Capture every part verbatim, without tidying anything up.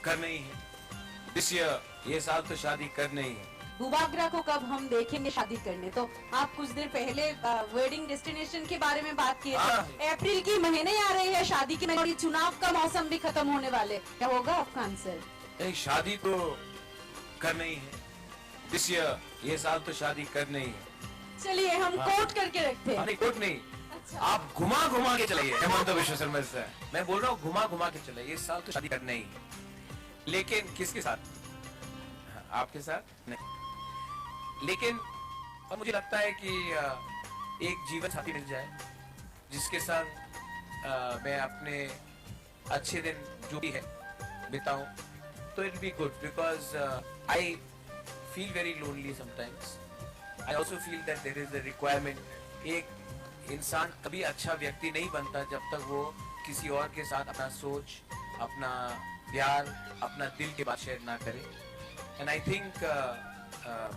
करना ही है। This year, ये साल तो शादी करना ही है। बुबागरा को कब हम देखेंगे शादी करने? तो आप कुछ देर पहले वेडिंग डेस्टिनेशन के बारे में बात किए थे। अप्रैल की महीने आ रही है, शादी की महीने, चुनाव का मौसम भी खत्म होने वाले, क्या होगा आपका आंसर? नहीं, शादी तो करना ही है। दिस ईयर, ये साल तो शादी करना ही है। चलिए, हम हाँ। कोट करके रखते हैं। नहीं, कोट नहीं। अच्छा। आप घुमा घुमा के चलाइए, हेमंत विश्व शर्मा सर। मैं बोल रहा हूँ, घुमा घुमा के चलाइए, इस साल तो शादी करना ही है। लेकिन किसके साथ? आपके साथ? नहीं। लेकिन और मुझे लगता है कि, अ, एक जीवन साथी मिल जाए, जिसके साथ, अ, मैं अपने अच्छे दिन जो भी है बिताऊं, तो it will be good because, uh, I feel very lonely sometimes. I also feel that there is a requirement. एक इंसान कभी अच्छा व्यक्ति नहीं बनता जब तक वो किसी और के साथ अपना सोच, अपना प्यार, अपना दिल की बात शेयर ना करे। And I think, uh, uh,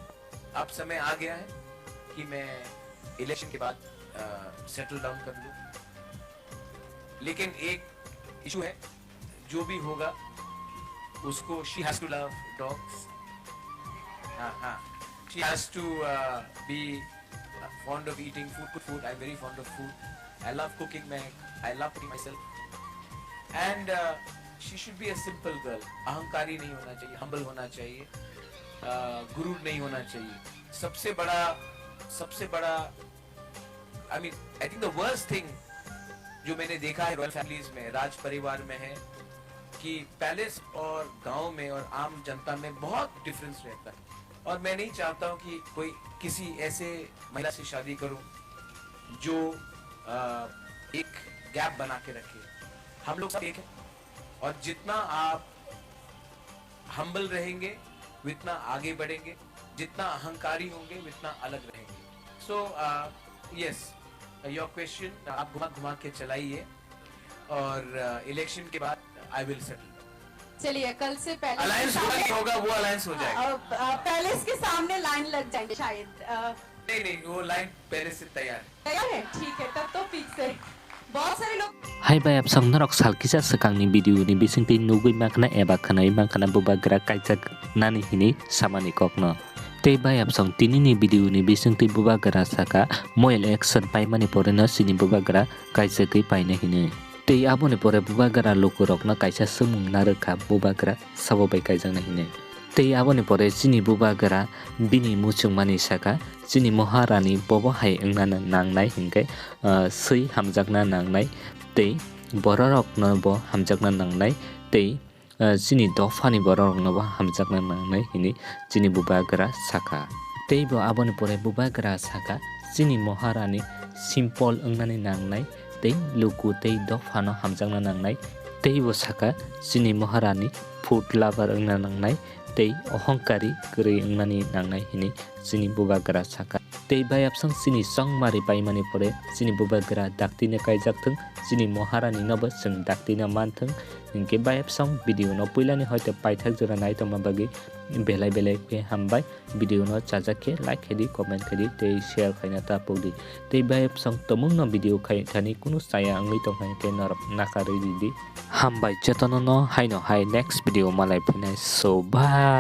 अब समय आ गया है कि मैं इलेक्शन के बाद सेटल डाउन कर लूँ। लेकिन एक इशू है, जो भी होगा उसको, she has to love dogs. हाँ, हाँ। She has to, uh, be, uh, fond of eating food, good food. I'm very fond of food. I love cooking, मैं, I love cooking myself. And, uh, she should be a simple girl. अहंकारी नहीं होना चाहिए, हम्बल होना चाहिए, uh, गुरूर नहीं होना चाहिए। सबसे बड़ा, सबसे बड़ा, I mean, I think the worst thing जो मैंने देखा है रॉयल फैमिलीज में, राज परिवार में है कि पैलेस और गांव में और आम जनता में बहुत डिफरेंस रहता है। और मैं नहीं चाहता हूँ कि कोई किसी ऐसे महिला से शादी करूँ जो, अ, एक गैप बना के रखे। हम लोग सब एक हैं और जितना आप हम्बल रहेंगे, उतना आगे बढ़ेंगे, जितना अहंकारी होंगे, उतना अलग रहेंगे। So, uh, yes, your question, आप घुमा घुमा के चलाइए और, uh, इलेक्शन के बाद I will settle. चलिए, कल से पैलेस के अलायंस होगा सामने, नहीं होगा, वो अलायंस हो जाएगा। अ, अ, पैलेस के सामने लाइन लग जाएंगे शायद। अ, नहीं, नहीं, वो लाइन पहले से तैयार है। तैयार है? ठीक है, तब तो फिक्स है। बहुत सारे लोग Hai bai, absong norok sal kisa swkangni video ni bisingtwi nugwi mankha eba khwnai mankha bubagra kaijak nani hinwi samani kokno. Tei bai, absong tinini video ni bisingtwi bubagra saka, mo election paimani poreno chini bubagra kaijagwi paina hinwi. Tei aboni pore bubagra lukurokno kaisa swngmung narwkha bubagra sabo bai kaijakna hinwi. Tei aboni pore chini bubagra bini muchungmani saka, chini Maharani bobo hai wngna nangnai hinkhe, ah, swi hamjakna nangnai tei bororokno bo hamjakna nangnai tei, ah, chini dophani bororokno bo hamjakna nangnai hinwi chini bubagra saka. Tei bo aboni pore bubagra saka, chini Maharani simple wngnani nangnai tei luku tei dophano hamjakna nangnai. Tei bo saka, chini Maharani food lover wngna nangnai tei ohongkari kwrwi wngnani nangnai hinwi chini bubagra saka. Tei bayapsong chini chongmari paimani pore chini bubagra daktino kaijak thung, chini Maharani no bo chwng daktino man thung. Hinkhe bayapsong video no puilani hoite paithak jora naitongma bagwi belai belai khe hambai. Video no chajak khe like khe di, comment khe di tei share khaina ta pok di. Tei bayapsong tomungno video khai thani kunu chaya wngwi tongkha hinkhe norok nakarwi ridi. Hambai jotono no haino hai next video malai phinai, so bye.